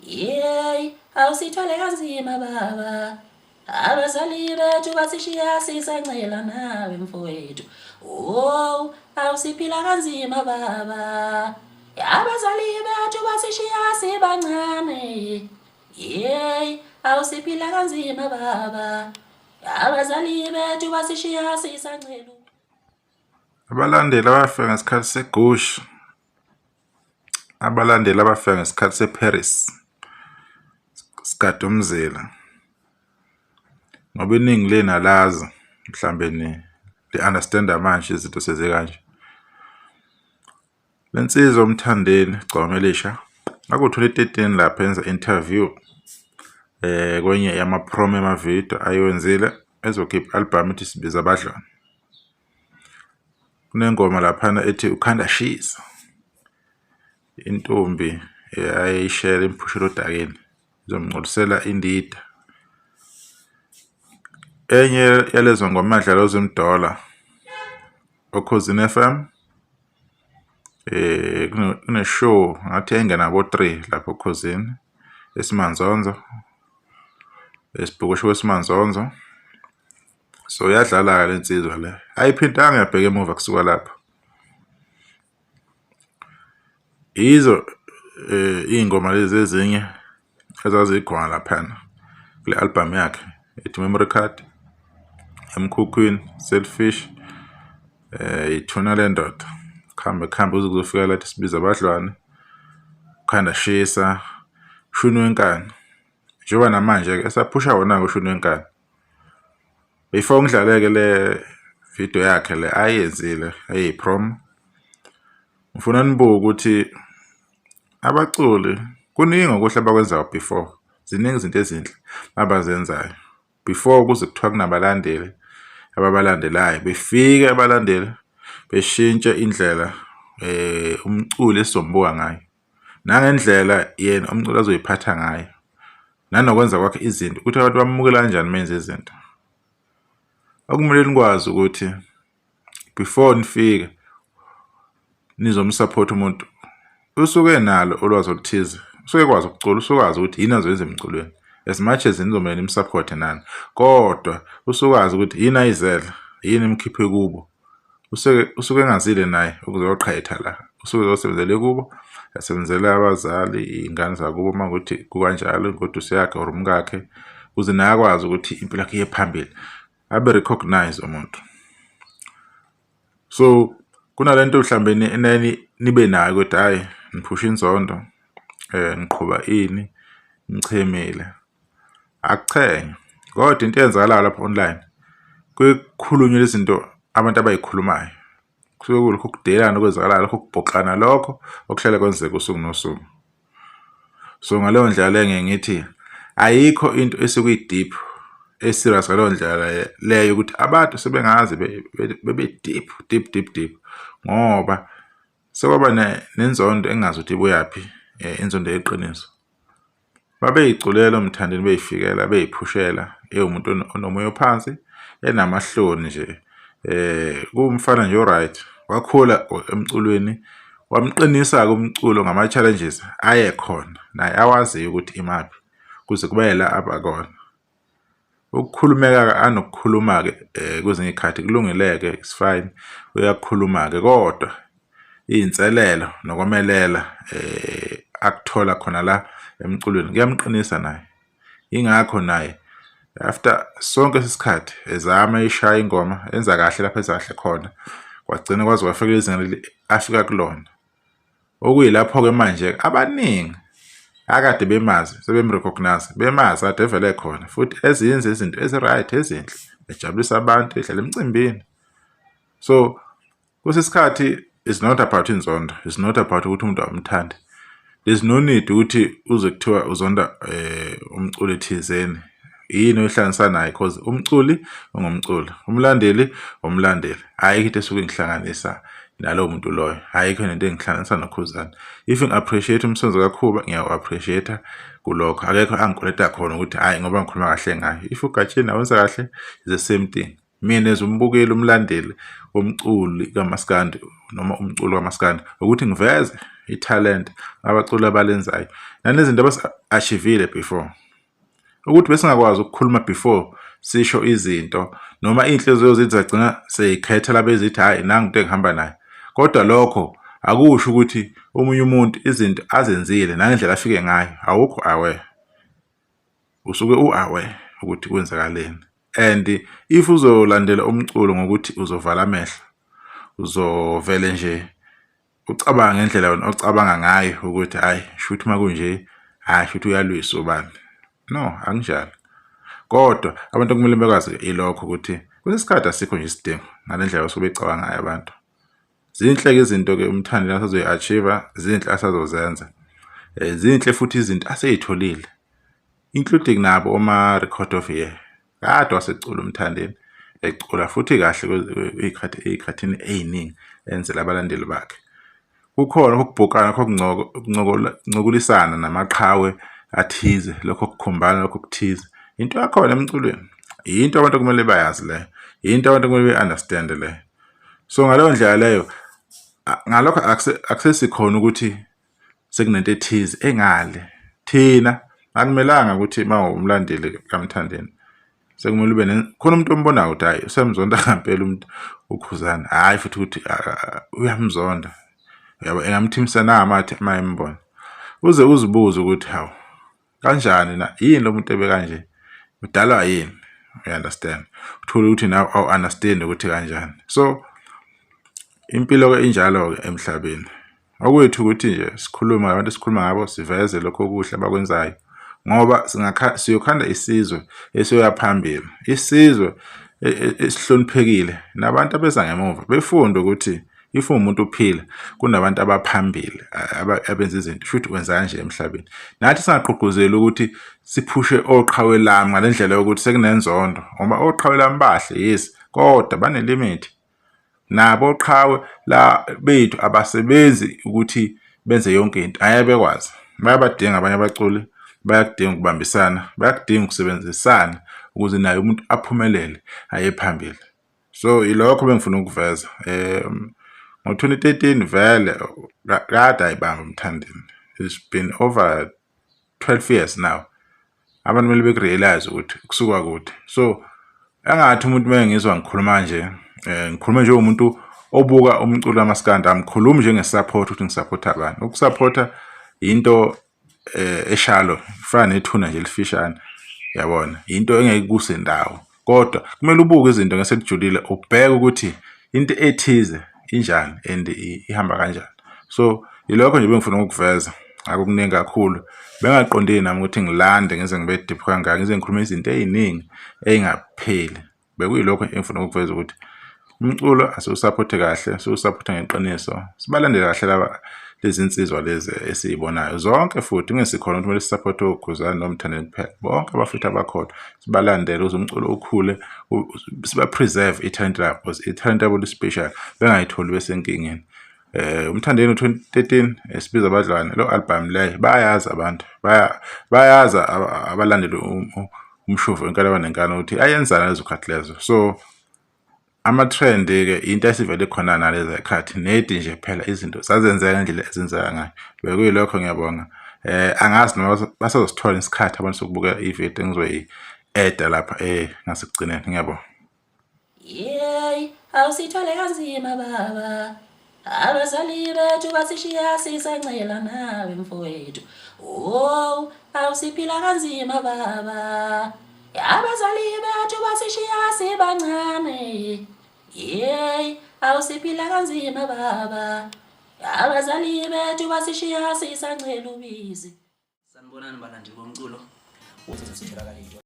Yey, awusithwale kanzima baba. Abazali bethu basishiya sisancela nawe mfowethu. Oh, awusiphila kanzima baba. Abazali bethu basishiya sibancane. Yey, awusiphila kanzima baba. Abazali bethu basishiya sisancela. Abalandeli abafika ngesikhathi segusha Abalandeli abafika ngesikhathi seParis sigade umzila ngoba iningi lenu alazi mhlambe ni-understand-a manje izinto sezikanje. Le nsizwa uMthandeni Igcokama Elisha kwakuwu-2013 lapho enza i-interview kwenye yama-promo yamavidiyo ayewenzile ezokhipha i-album ethi Sibiza Abadlwane. Kunengoma laphana ethi ukhanda shisa intombi ayeyishela imphushela odakeni izomngcolisela indida. Enye yalezo ngoma yadlalwa uZimdollar oKhozini F_M kune-show ngathi yayingena ngabo-three lapho oKhozini eSimanzonzo, esibhukusho kweSimanzonzo. So yadlala-ke le nsizwa le ayiphindanga yabheka emuva kusuka lapho. Yizo iy'ngoma lezi ezinye ezazikhona laphayana kule album yakhe ethi Memory Card, Emkhukhwini, Selfish, Ithuna Lendoda, kuhambe kuhambe kuze kuzofika la ethi Sibiza Abadlwane, Khanda Shisa, Shuni Wenkani. Njengoba namanje-ke esaphusha wona-ke ushuni wenkani. Before ngidlale-ke le video yakhe le ayenzile eyi-promo, ngifuna nibuke ukuthi abaculi kuningi okuhle abakwenzayo before, ziningi izinto ezinhle abazenzayo before kuze kuthiwa kunabalandeli ababalandelayo. Befike abalandeli beshintshe indlela umculi esizombuka ngayo. Nangendlela yena umculi azoyiphatha ngayo nanokwenza kwakhe izinto ukuthi abantu bamukela kanjani uma enza izinto. Okumele nikwazi ukuthi before nifike nizomsaphotha umuntu usuke enalo ulwazi oluthize, usuke ekwazi ukucula, usuke azi ukuthi yini azoyenza emculweni. As much as nizomele nimsaphothe nani, kodwa usuke azi ukuthi yini ayizele, yini emkhiphe kubo. Usuke engazile naye ukuzoqhetha la, usuke ezosebenzela ekubo, esebenzela abazali, iy'ngane zakubo uma kuwukuthi kukanjalo, ingoduso yakhe or umkakhe, ukuze naye akwazi ukuthi impilo yakhe iye phambili, abe recognise umuntu. So, kunale nto mhlambe nibe nayo ukuthi hhayi niphusha inzondo, niqhuba ini, nichemile. Akuchenywa kodwa into eyenzakalayo lapho online kuye kukhulunywe lezi zinto abantu abay'khulumayo. Kusuke kulokhu kudelana okwenzakalayo lokho kubhoxana lokho okuhlale kwenzeka usuku nosuku. So ngaleyo ndlela leyo ngiye ngithi ayikho into esuke i-deep e-serious ngaleyo ndlela leyo ukuthi abantu sebengaze bebe deep deep deep deep ngoba sekwaba nenzondo engingazi ukuthi ibuyaphi inzondo yeqiniso. Babeyiculela oMthandeni beyifikela beyiphushela ewumuntu onomoya ophansi enamahloni nje kuwumfana nje o-right. Wakhula emculweni wamqinisa-ke umculo ngama-challenges ayekhona naye awaziyo ukuthi imaphi kuze kube la abakona. Ukukhulumeka-ke anokukhuluma-ke kwezinye iy'khathi kulungile-ke it's fine, uyakhuluma-ke kodwa iy'nselelo nokomelela akuthola khona la emculweni kuyamqinisa naye. Yingakho naye after sonke lesi sikhathi ezama eyishaya ingoma enza kahle lapho enza kahle khona, kwagcina kwaze kwafika izinga leli afika kulona. Okuyilapho-ke manje abaningi akade bemazi sebemrecognize bemazi kade evele khona futhi ezinye izinto ezi-right ezinhle ejabulisa abantu edlala emcimbini. So kwesinye isikhathi it's not about inzondo, it's not about ukuthi umuntu awumthandi. There's no need ukuthi uze kuthiwa uzonda umculi thizeni. Yini oyihlanganisa naye cause umculi ungumculi, umlandeli umlandeli. Ayikho into esuke ingihlanganisa nalowo muntu loyo, ayikho nento engihlanganisa noKhuzani. If ngi-appreciate umsebenzi kaKhuba ngiyawu-appreciate-a kulokho, akekho angikweleta khona ukuthi hhayi ngoba ngikhuluma kahle ngaye. If uGatsheni nawe wenza kahle is the same thing. Mina as umbukeli umlandeli womculi kamaskandi noma umculo kamaskandi ukuthi ngiveze ithalente abaculi abalenzayo nanezinto abasi-achieve-ile before. Ukuthi besingakwazi ukukhuluma before sisho izinto noma iy'nhliziyo zethu zagcina sey'khetha laba ezithi hhayi nangu umuntu engihamba naye. Kodwa lokho akusho ukuthi omunye umuntu izinto azenzile nangendlela afike ngayo awukho aware. Usuke u-aware ukuthi kwenzakaleni and if uzolandela umculo ngokuthi uzovala amehlo uzovele nje ucabanga ngendlela wena ocabanga ngayo ukuthi hhayi shuthi uma kunje hhayi shuthi uyalwisa ubani. No, akunjalo. Kodwa abantu okumele bekwazi ilokho ukuthi kwesinye isikhathi asikho nje isidingo ngale ndlela osuke becabanga ngayo abantu. Zinhle-ke izinto-ke uMthandeni asazoyi-achieve-a, zinhle asazozenza. Zinhle futhi izinto asey'tholile, including nabo oma-record of year. Kade wasecula uMthandeni, ecula futhi kahle ey'khathini ey'ningi enzela abalandeli bakhe. Kukhona ukubhukana lokho kuncokolisana namaqhawe athize, lokho kukhombana lokho okuthize. Into yakhona emculweni, yinto abantu okumele bayazi leyo, yinto abantu okumele beyi-understand-e leyo. So ngaleyo ndlela leyo ngalokho akusesikhona ukuthi sekunento ethize engale. Thina akumelanga ukuthi uma uwumlandeli kaMthandeni sekumele ube khona umuntu ombonayo ukuthi hhayi usemzonda ngampela umuntu uKhuzani, hhayi futhi ukuthi uyamzonda uyabo, engamthimisa nangamathe uma embona. Uze uzibuze ukuthi hawu kanjani na yini lo muntu ebe kanje udalwa yini you understand uthole ukuthi nawe awu-understand ukuthi kanjani so impilo-ke injalo-ke emhlabeni okwethu ukuthi nje sikhulume ngabantu esikhuluma ngabo siveze lokho okuhle abakwenzayo ngoba siyokhanda isizwe esiyoya phambili isizwe e, e, esihloniphekile nabantu abeza ngemuva befunde ukuthi If uwumuntu uphila kunabantu abaphambili abenza izinto shuthi wenza kanje emhlabeni. Nathi singagqugquzeli ukuthi siphushe oqhawe lami ngale ndlela yokuthi sekunenzondo ngoba oqhawe lami bahle yes kodwa bane-limit. Nabo oqhawe la bethu abasebenzi ukuthi benze yonke into angeke bekwazi. Bayabadinga abanye abaculi, bayakudinga ukubambisana, bayakudinga ukusebenzisana ukuze naye umuntu aphumelele aye phambili. So ilokho bengifuna ukuveza ngo-2013 vele kade ayibamba uMthandeni it's been over 12 years now abantu kumele beku-realize ukuthi kusuka kude so engathi umuntu uma ngizwa ngikhuluma nje um ngikhuluma njengomuntu obuka umculo kamaskandi angikhulumi njenge-support ukuthi ngisaphotha abantu ukusaphotha yinto eshalo ifana nethuna nje elifishane yabona into engeke kuse ndawo kodwa kumele ubuke izinto ngeselijulile ubheke ukuthi into ethize injani and ihamba kanjani so yilokho nje bengifuna ukukuveza akukuningi kakhulu bengaqondile nami ukuthi ngilande ngize ngibe deep kangaka ngize ngikhulume izinto ey'ningi ey'ngapheli Bekuyilokho engifuna ukukuveza ukuthi umculo asiwusaphothe kahle, siwusaphothe ngeqiniso, sibalandele kahle laba lezi nsizwa lezi esiyibonayo zonke futhi kungesikhona ukuthi kumele sisaphothe oKhuzani noMthandeni kuphela, bonke abafethu abakhona sibalandele ukuze umculo ukhule, siba-preserve ithalente labo because ithalente labo li-special, bengayitholi besenkingeni. UMthandeni u-2013 esibiza abadlwane lo album leyo bayayazi abantu bayazi abalandeli umshuvo inkani nenkani ukuthi ayenzani lezo khathi lezo so ama-trend-ke into esivele khona nalezi khathi nedi nje phela izinto zazenzeka ngendlela ezenzeka ngayo bekuyilokho ngiyabonga angazi noma basazosithola isikhathi abantu sokubukela ividiyo engizoyi-eda lapha ngasekugcineni ngiyabonga. Yey, awusithwale kanzima baba. Abazali bethu basishiya sisancela nawe mfowethu. Oh, awusiphila kanzima baba. Abazali bethu basishiya sibancane. Yey, awusiphila kanzima baba. Abazali bethu basishiya sisancela ubisi. Sanibonani balandeli bomculo. Uthi sitholakala into.